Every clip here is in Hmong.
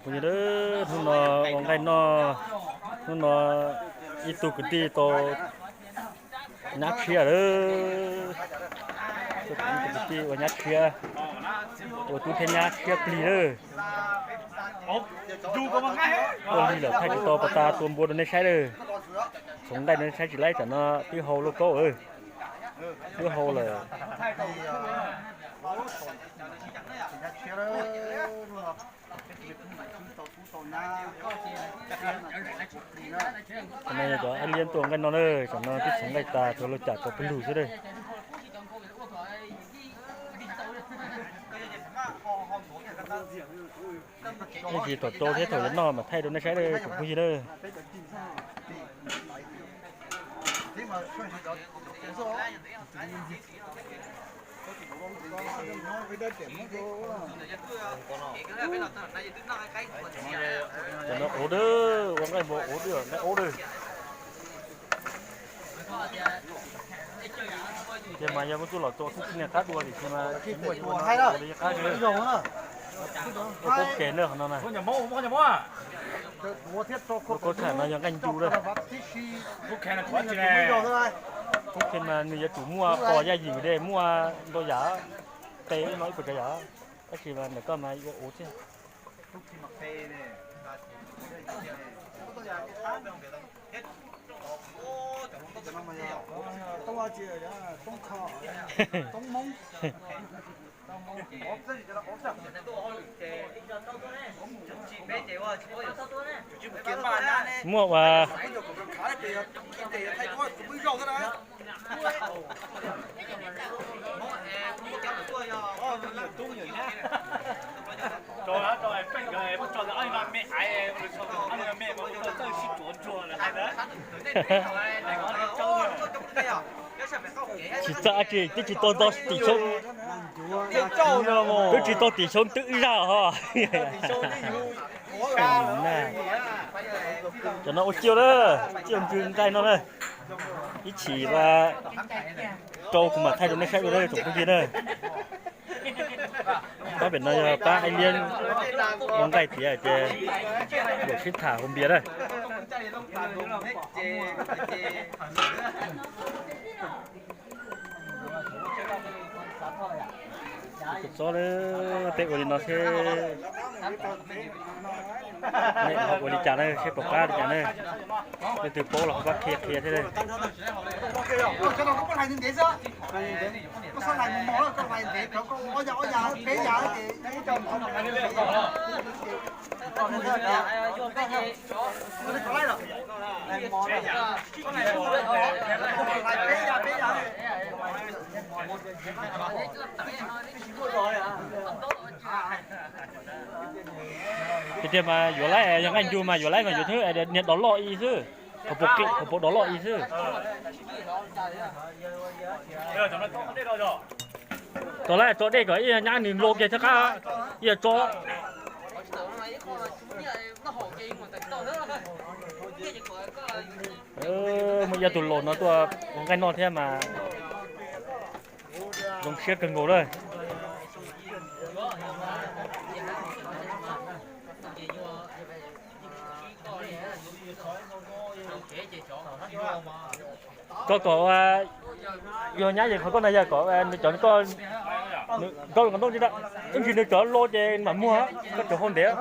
Hnub no ua nqaij noj, hnub no ib tug kwv tij tau nyab tshiab lawm. Ib tug kwv tij ua nyab tshiab, ua tub thiab nyab tshiab plig lawm. Tuaj lig lawm thaij tsis tau pas tas tua npua rau nej saib lawm. Txhoov nqaij rau nej saib tsis laib tam no twb hau lauj kaub, twb hau lawm. Cov no yog cov ab liab tuaj nqaij no na, cov no twb txhoov nqaij tas tsuas los cam tau pawg lug xwb na. Ib ntsis thaum rau thiab thaum yuav noj mas thaij rau nej saib tsoom phooj ywg na. Cov no ub dawb, ua nqaij npua ub dawb, nqaij ub dawb. Ces mas yog muaj tub los tua tub txij niag qab dua tim ces mas tsis muaj ua no ua li qab. Ua kaub ke na qhov no na. Ua kaub tshaj no yog nqaij ncu lawm. Kaub ke mas nws yuav tsum muaj pos yaj ywm de, muaj ntau yam, qe no ib puas tsav yam, tab sis mas ntawm koj mas ua ub thiab. Muaj ua Tsis txawj dab tsi twb tsis tau nto tim xyoo, twb tsis tau tim xyoo twb zaj ho. Cov no ua ciaj na, ciaj ntsw nqaij no na. Ib chim rau kuv mam thaij rau nej saib dua na tsoom phooj ywg na. Pab pem no yog pab ab liab ua nqaij tiav ces yuav sib tham hauv npias na. Txhob, peb ua li no seb nej ho ua li cas na, seb puas qab li cas na. Leej twg paub los ho pab qhia qhia thiab. Tiag tiag mas yuav laib, yog nqaij ncu mas yuav laib mas yuav niag dos loj ib xwb, qhov puas qi qhov puas dos loj ib xwb. Tau lawm, tso dej kom ib nyab nws lo kiag thiab qab, ib tso. Muaj ib tug laus no tuaj ua nqaij noj thiab mas zoo siab kawg nkaus lawm. Koj kom yog nyab yeej qhov koj na yog kom nws cov koj, koj los ntoo ib ntsis nws cov lo ces mam muag, koj tsuas hau ntev.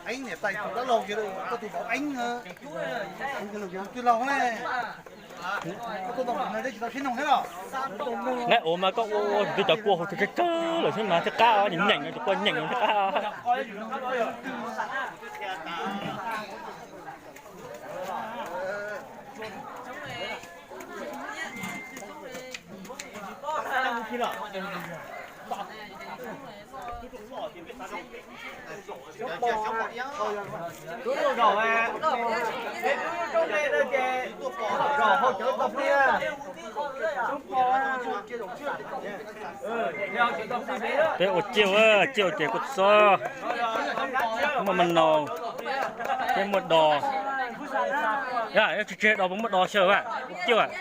Eeb niam tais tus dab laug, koj tus vauv Eeb, twb laug ne. Laib ua mas koj ua ua twb cov kua hauv tsawg tsawg lawm xwb mas thiaj qab, nyeem nyeem cov kua nyeem thiaj qab. Peb ua ciaj, ciaj ces kua txob, muaj ma naus, peb muaj dos. Yog tsis tseg dos puas muaj dos xyaw vas, ciaj vas.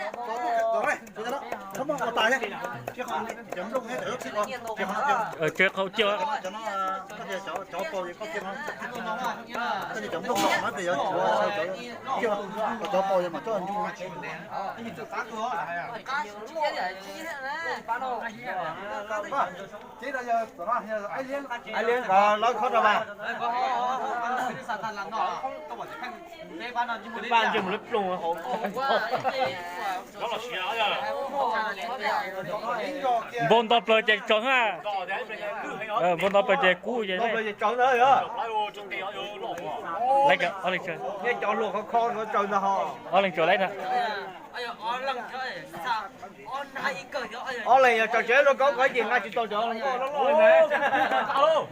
Tseg qhov ciaj. Lawv khob rau mas. Npau nto plaws ces tsaus na. Npau nto plaws ces kub ces. Ob leeg tsaus na. Ob leeg tsaus laib na. Ob leeg yog tsaus tsev luaj koob ko ces nqa tsis tau cov hluas nkauj loj loj na.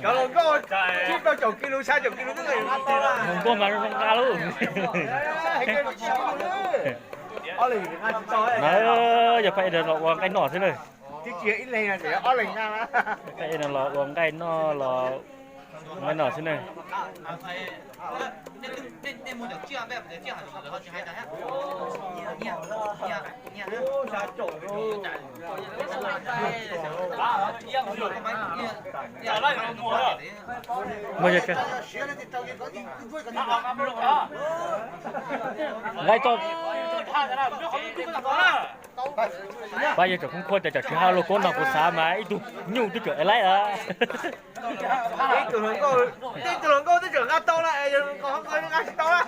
Cov hluas nkauj tsib rau caum kis lus xya caum kis lus twb nqa tau. Hluas nkauj mas zoo nqa lauj. Ob leeg nqa tsis tau. Na, yog phaj ej no los ua nqaij noj xwb na. Twb tsis yog ib leeg, tseem yog ob leeg nqa. Phaj ej no los ua nqaij noj los nqaij noj xwb na. Nqaij toj. Pab yawg tsoom khoob khuab cov tsis hab luaj koob no kuv xav mas ib tug nyuj twb tseem ev laib lawm. Ib tug hluas nkauj, ib tug hluas nkauj twb tseem nqa tau lawm, yog hluas nkauj nqa tsis tau lawm.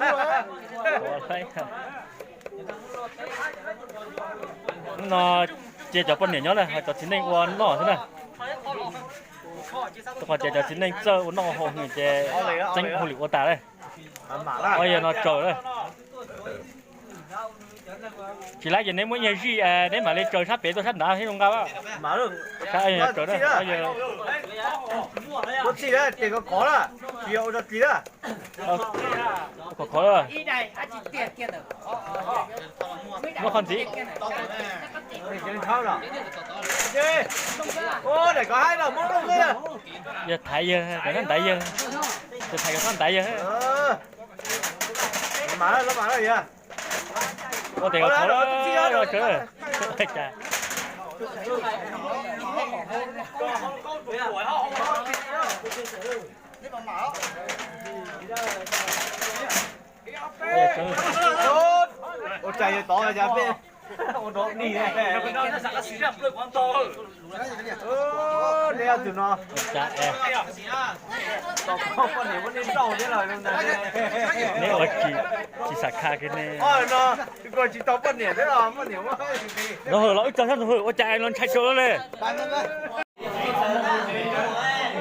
No cia cov poj niam nyob na, ho cov txiv neej ua noj xwb na. Rau qhov tias cov txiv neej txawj ua noj ua haus heev ces txeeb hauj lwm ua tas lawm. Ob yawg no tsaws lawm. Tsis laib ces neb muab ib nyuag zij, neb mam li tsaws sab pem tuaj sab nrad thiab zoo nqa. Muab txij na, tes ko khov na, tsis yog ua rau txi na. Khov khov na. Muab qhov ntxiv. Daim kov haib no muab rooj xwb. Yog thaiv yawg, cov sab ntaiv yawg. Yog thaiv cov sab ntaiv yawg. Ua tes ko khov na. Ua cas yog tod cas peb ua nrov dig. Neb ua tsis, tsis xam kha kiag ne. Ntxoov Hawj los wb tso sab Ntxoov Hawj ua cas es los ntshai tsawv li.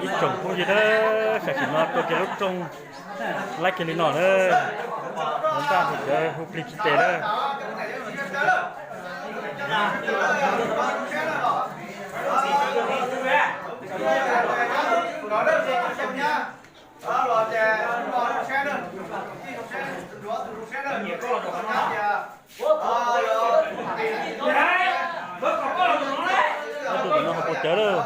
Ib tsoom phooj ywg na, tam sim no tuaj kiag lub rooj laib kiag li no na, npaj mus cov hu plig khi tes na. Tus no ho puas cawv lawm.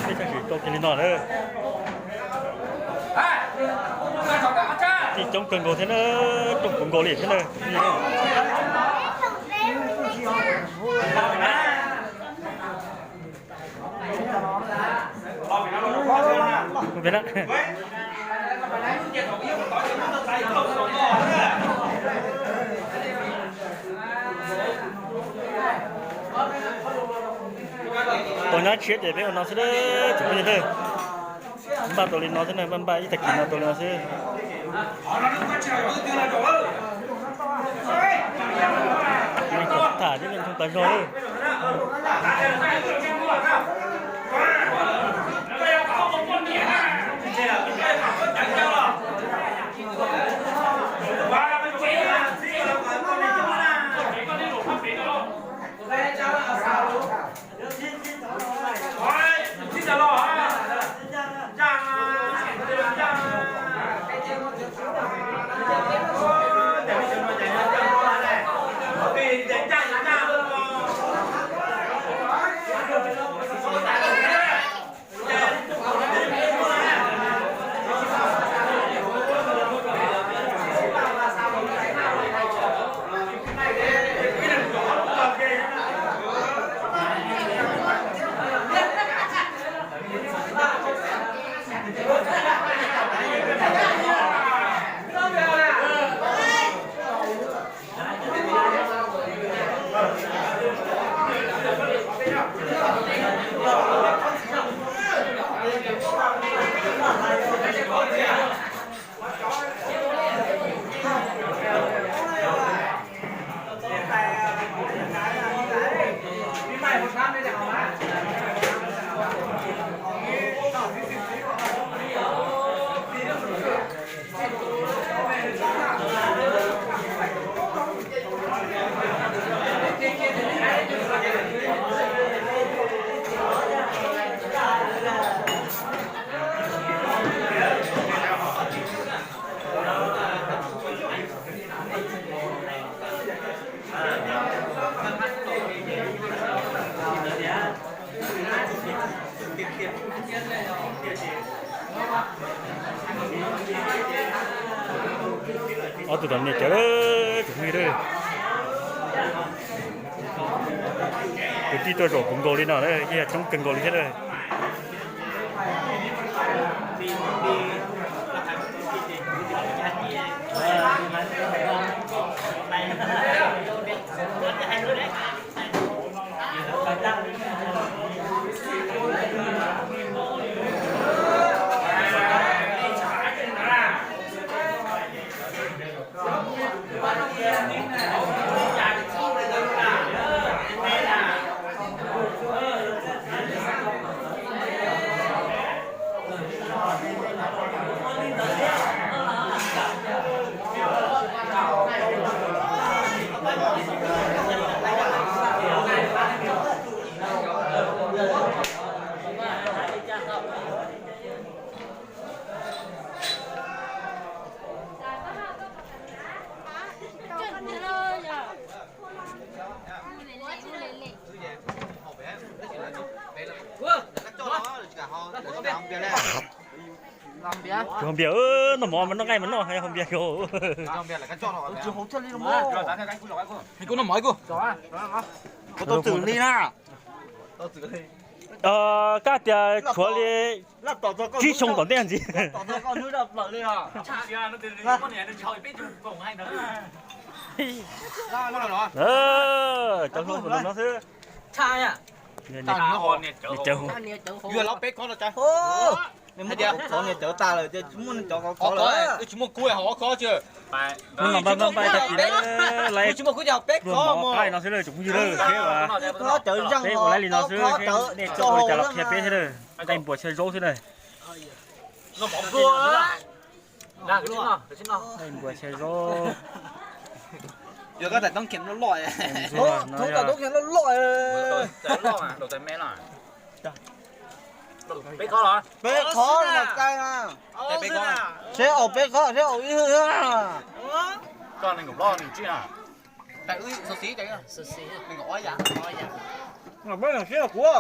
Peb tsham sim tau kiag li no na. Tij coob kawg nkaus thiab na, rooj puv nkaus li thiab na. Tos nyob tshiab ces peb ua no xwb, tsoom phooj ywg. Npaj tau li no xwb na, npaj npaj ib tag kis no tau li no xwb. Neeg tau tham thiab neeg thooj tas zog lawm. Tuaj tom niam cawv tsoom phooj ywg, kwv tij tuaj zaum puv nkaus li no, yeej yog coob kawg nkaus li thiab. Haus npias, noj mov mas noj nqaij mas noj, haus npias. Koj tias tshuav li tsib xyoo tom ntej ntxiv. Cov hluas no xwb. Niam cawv tas lawm, tsis muaj cov khov khov lawm. Tsis muaj kub, hauv ob khov tsis. Lawv tsis muaj kub, hauv peb khov mov qaij no xwb lawm, tsoom phooj ywg lawm, peb ua laiv li no xwb, nej tuaj ua li cas los qhia peb thiab lawm, nqaij npua xyaw zaub xwb lawm. Npua xyaw zaub. Yog koj tais toob kheem loj loj. Ntxuag no yog. Peb qhov no cai na. Seb aus peb qhov, seb aus ib hwj na. Peb no siab kuv.